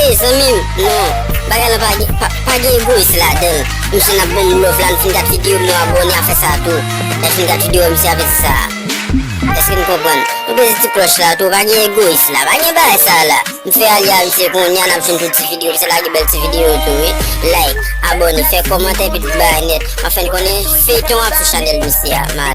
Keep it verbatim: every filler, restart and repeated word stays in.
Mezanmi, non, bagay lan pa gen, pa, pa gen egoyis ladan l. Misye n ap ban m love la, nou fin gad videyo, nou abòne, afè sa tou. Lè fin gad videyo, misye ap fè sa. Èske n konprann? Nou peze ti klòch la tou, pa gen egoyis la, pa gen bagay sa la. M fè alye a misye kounye a, n ap jwenn tout ti videyo, misye lage bèl ti videyo tou, wi. Like, abòne, fè kòmantè, epi tout bagay nèt. M ap fè n konnen feyton ap sou chanèl misye a.